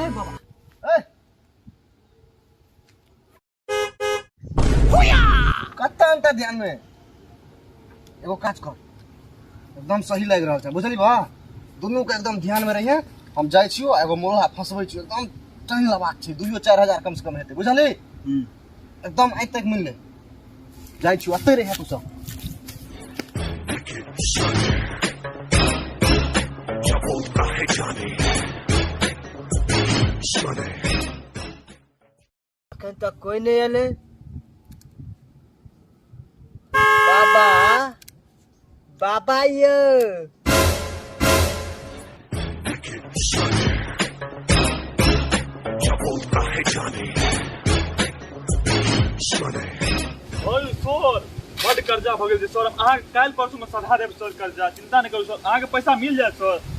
ए बाबा ए कत्ता अंता ध्यान में एगो काज कर, एकदम सही लागि रहल छै, बुझली बा? दुनू के एकदम ध्यान में रहिए। हम जाइ छियो आ एगो मोला फंसबै छियो, एकदम टाइन लेबाक छै, 2-4 हजार कम से कम हेतै, बुझली? एकदम आइ तक मिलले जाइ छियो, अतै रहिए तू सब। अखन तक कोई नहीं एलै। बाबा, बाबा यौ। ओए सर, बड कर्जा भऽ गेल छै सर। हम अहाँके काल्हि परसू मे सधा देब सर कर्जा, चिंता नहि करू सर, अहाँके पैसा मिल जायत सर।